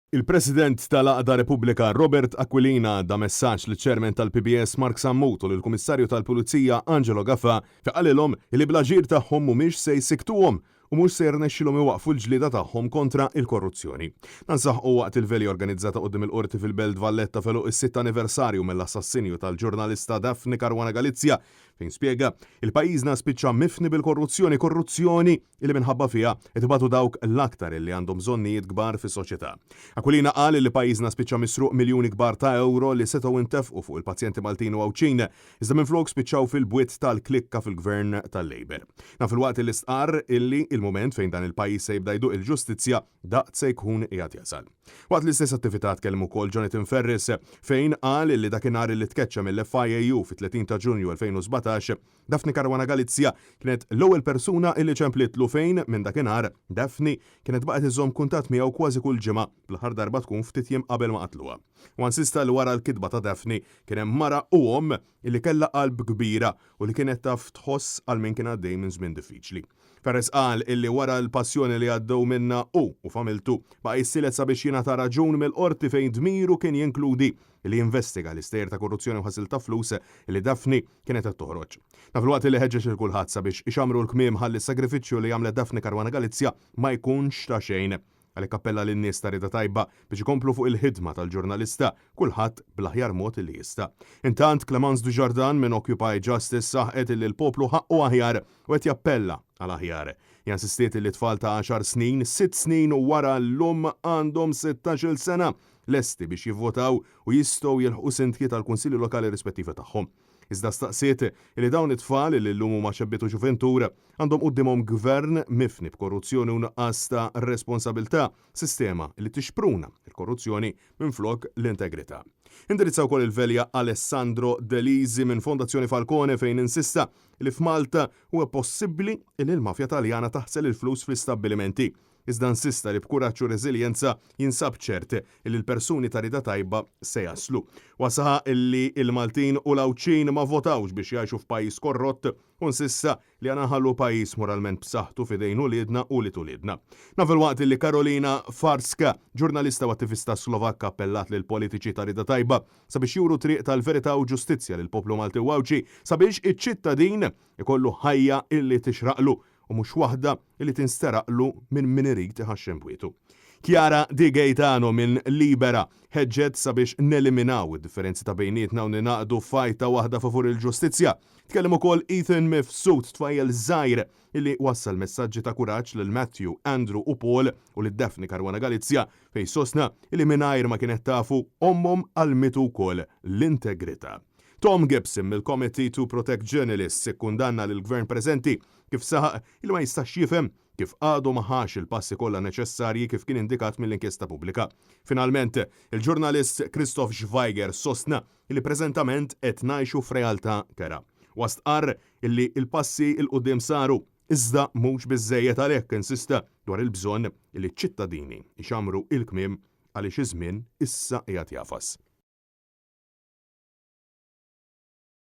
Il-President tal-Għaqda Repubblika Robert Aquilina għadda messaġġ liċ-Chairman tal-PBS Mark Sammut u lill-Kummissarju tal-Pulizija Angelo Gafà fejn qalilhom li bl-aġir tagħhom mhumiex se jsikktuhom u mhux se jirnexxilhom iwaqqfu l-ġlieda tagħhom kontra l-korruzzjoni. Dan saħqu waqt il-velja organizzata quddiem il-Qorti fil-Belt Valletta f'għeluq is-sitt anniversarju mill-assassinju tal-ġurnalista Daphne Caruana Galizia fejn spjega il pajjiżna spiċċa mifni bil-korruzzjoni, korruzzjoni li minħabba fiha qed ibatu dawk l-aktar li għandhom bżonnijiet kbar fis-soċjetà. Aquilina qal li pajjiżna spiċċa misruq miljuni kbar ta' ewro li setgħu ntefqu fuq il-pazjenti Maltin u Għawdxin, iżda minflok spiċċaw fil-bwiet tal-klikka fil-Gvern tal-Labour. Dan filwaqt li stqarr illi il-mument fejn dan il-pajjiż se jibda jduq il-ġustizzja daqt se jkun qiegħed jasal. Waqt l-istess attività tkellem ukoll Jonathan Ferris fejn qal li dakinhar li tkeċċa mill-FIAU fit-30 ta' Ġunju 2017, Daphne Caruana Galizia kienet l-ewwel persuna illi ċemplitlu fejn, minn dakinhar, Daphne kienet baqgħet iżżomm kuntatt miegħu kważi kull ġimgħa, bl-aħħar darba tkun ftit jiem qabel ma qatluha. Huwa insista li wara l-kitba ta' Daphne kien hemm mara u omm illi kellha qalb kbira u li kienet taf tħoss għal min kien għaddej minn żmien diffiċli. Ferris qal illi wara l-passjoni li għaddew minnha hu u familtu, baqa' jissielet sabiex jingħata raġun mill-Qorti fejn dmiru kien jinkludi li jinvestiga l-istejjer ta' korruzzjoni u ħasil ta' flus li Daphne kienet qed toħroġ. Dan filwaqt li ħeġġeġ lil kulħadd sabiex ixammru l-kmiem ħalli s-sagrifiċċju li għamlet Daphne Caruana Galizia ma jkunx ta' xejn. Għalhekk appella lin-nies ta' rieda tajba biex ikomplu fuq il-ħidma tal-ġurnalista, kulħadd bl-aħjar mod li jista'. Intant, Clemence Dujardin minn Occupy Justice saħqet illi l-poplu ħaqqu aħjar u qed jappella għal aħjar. Hija insistiet illi tfal ta' għaxar snin, sitt snin wara llum għandhom sittax-il sena, lesti biex jivvotaw u jistgħu jilħqu sindki tal-kunsilli lokali rispettivi tagħhom. Iżda staqsiet li dawn it-tfal li llum huma xebbiet u ġuventur għandhom quddiemhom gvern mifni b'korruzzjoni u nuqqas ta' responsabilità, sistema li tixpruna l-korruzzjoni minflok l-integrità. Indirizza wkoll il-velja Alessandro De Lisi minn Fondazzjoni Falcone fejn insista li f'Malta huwa possibbli li l-mafja Taljana taħsel il-flus fl-istabbilimenti. Iżda insista li b'kuraġġ u reżiljenza jinsab ċert li l-persuni ta' rieda tajba se jaslu. Huwa saħaq li l-Maltin u l-Għawdxin ma vvotawx biex jgħixu f'pajjiż korrott u insista li għandna nħallu pajjiż moralment b'saħħtu f'idejn uliedna u ulied uliedna. Dan filwaqt li Karolina Farska, ġurnalista u attivista Slovakka appellat lill-politiċi ta' rieda tajba sabiex juru triq tal-verità u ġustizzja lill-poplu Malti u Għawdxi sabiex iċ-ċittadin ikollu ħajja illi tixraqlu u mhux waħda li tinsteraqlu minn min irid iħaxxen bwietu. Chiara Di Gaetano minn Libera ħeġġet sabiex neliminaw id-differenzi ta' bejnietna u ningħaqdu f'għajta waħda favur il-ġustizzja. Tkellem ukoll Ethan Mifsud, tfajjel żgħir li wassal messaġġi ta' kuraġġ lil Matthew, Andrew u Paul u lil Daphne Caruana Galizia fejn sostna li mingħajr ma kienet tafu ommhom għallmitu wkoll l-integrità. Tom Gibson mill-Committee to Protect Journalists ikkundanna lill-Gvern preżenti kif saħaq li ma jistax jifhem kif għadu ma ħax il-passi kollha neċessarji kif kien indikat mill-inkjesta pubblika. Finalment, il-ġurnalist Christoph Schweiger sostna li preżentament qed ngħixu f'realtà kerha. Huwa stqarr illi l-passi 'l quddiem saru, iżda mhux biżżejjed għalhekk insista dwar il-bżonn li ċ-ċittadini jxammru il-kmiem għaliex iż-żmien issa qiegħed jagħfas.